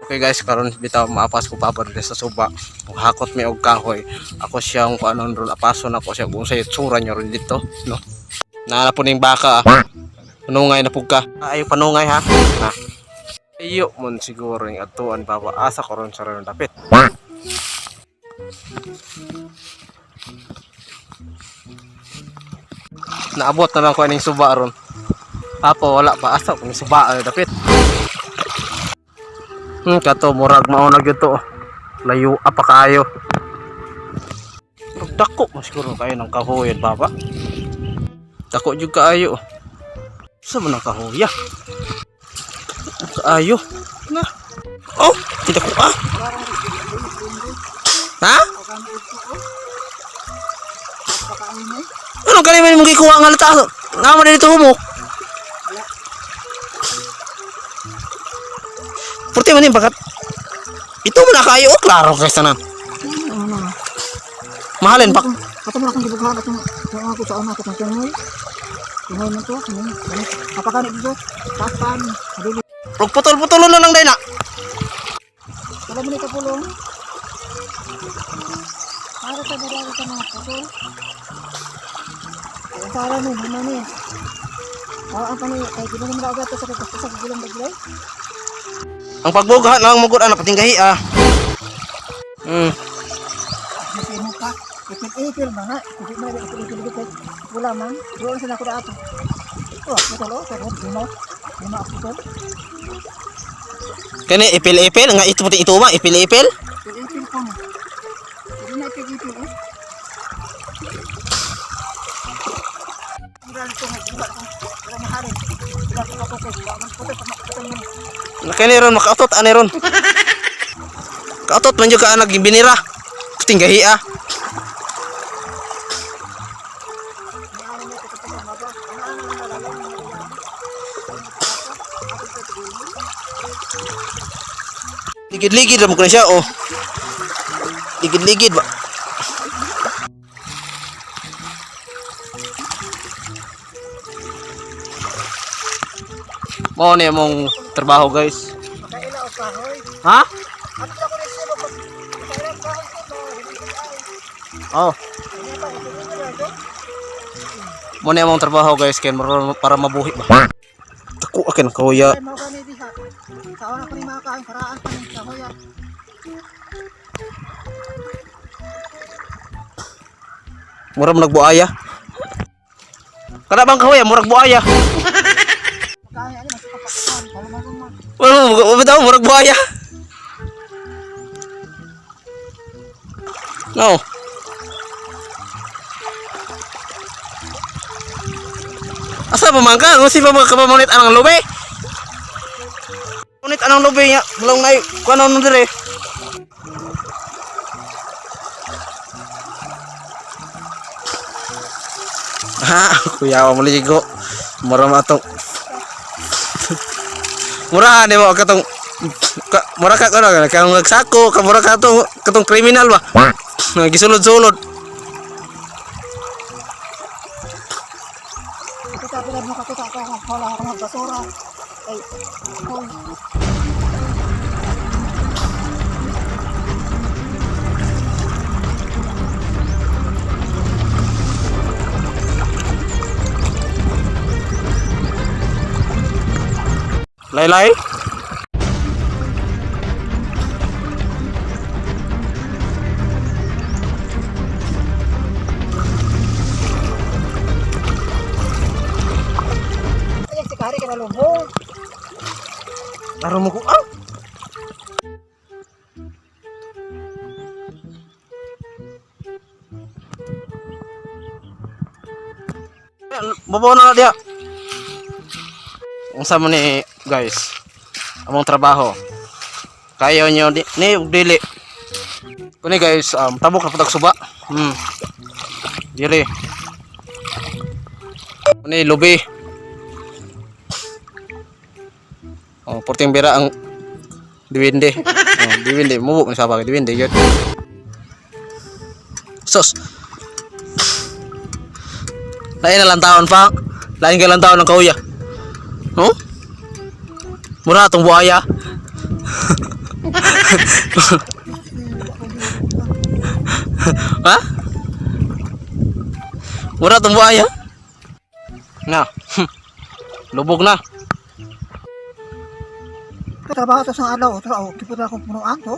Okay guys, karon bitaw maapas ko papa diri sa suba. Hakot mi og kahoy. Ako siyang kung anong ron apason ako siya kung sa itsura niya ron dito, no. Naana po ning baka ah. Panungay na pug ka. Ay panungay ha. Na. Iyo mon siguro ning atuan baba asa ko ron sa ron dapit. Naabot na lang ko aning suba ron. Apo wala pa asa kung suba ay dapit. Kato murag mao na gyud to. Layo apa kaayo. Murag dako man siguro kayo ng kahoyan baba. Dako jud kaayo. Sa man ang kahoya? Kaayo. Na. Oh, tidak ko ah. Ha? Ano kani man mong gikuha nga lata? Nga man dito humo. Purti man bakat ito mo na kayo, oh, klaro kaysa na. Ano? Mahalin pak. Ato mo akong gibughan atong kung ako sa una katong tungoy. Tungoy man to, tungoy. Apakan dito. Tapan. Adili. Rug putol-putol na lang dai na. Wala mo ni kapulong. Para sa bararo sa mga putol. Ang sara ni, muna ni. Oh, ang pani kay di mo naman agad sa sa gulong baglay. Ang pagbugha lang mo gud ana patinggahi ah. Masino ka. Ipil-ipil mga. Ipil mo ipil-ipil ipil. Wala man. Doon sila ko na ato. Oh, putol oh, pero lima. Lima putol. Kani ipil-ipil nga ito pati ito ba ipil-ipil? Ipil-ipil ko na. Hindi na ipil-ipil eh. Ang dali ko nga, wala akong- wala mahalin. Wala akong maputol. Wala akong putol. Putol mo. Kani ron makautot ani ron. Kautot man jud ka ana binira. Patinggahi ah. Ligid-ligid ra mo kuno siya oh. Ligid-ligid ba. Mao ni among trabaho guys. Makaila o kahoy. Ha? Ano ba ko rin siya? Makaila o kahoy ko. Oh. Mo ni among trabaho guys kay para mabuhi ba. Dako akin kahoya. Ay, mga kami diha. Sa una ko ni mga kahoy, paraan pa ni kahoy. Ah. Mura mo nagbuaya. Kada bang kahoya murag buaya. Kahoy, ano, mas kapakpan. Kalumagumag. Wala mo bitaw murag buaya. No. Asa pa man ka? Ngusi pa man ka pa manit anang lubi? Manit anang lubi nya, bulong nay kuno nun dire. Ha, kuya mo ligo. Mura ma atong mura ni mo katong ka, mura ka kuno kang nagsako ka mura ka tong katong kriminal ba. Gisulod-sulod. Kita ko na makakita ako ang wala akong magbasura. Ay, hoy. Laylay. Ay, si Kari ka na lubong. Laro mo ko ah. Babaw na na diya. Unsa man ni guys? Among trabaho. Kayo nyo di, ni ug dili. Kuni guys, tabok na putag suba. Dili. Kuni lubi. Oh, porting bira ang diwinde. Oh, diwinde mubo man sa bagay diwinde gyud. Sos. Lain na lang taon pa. Lain kay lang taon ng kauya. Oh? Mura atong buhaya. Ha? Mura atong buhaya. Na. Lubog na. Trabaho to sa adlaw, to oh, kipot akong punuan to.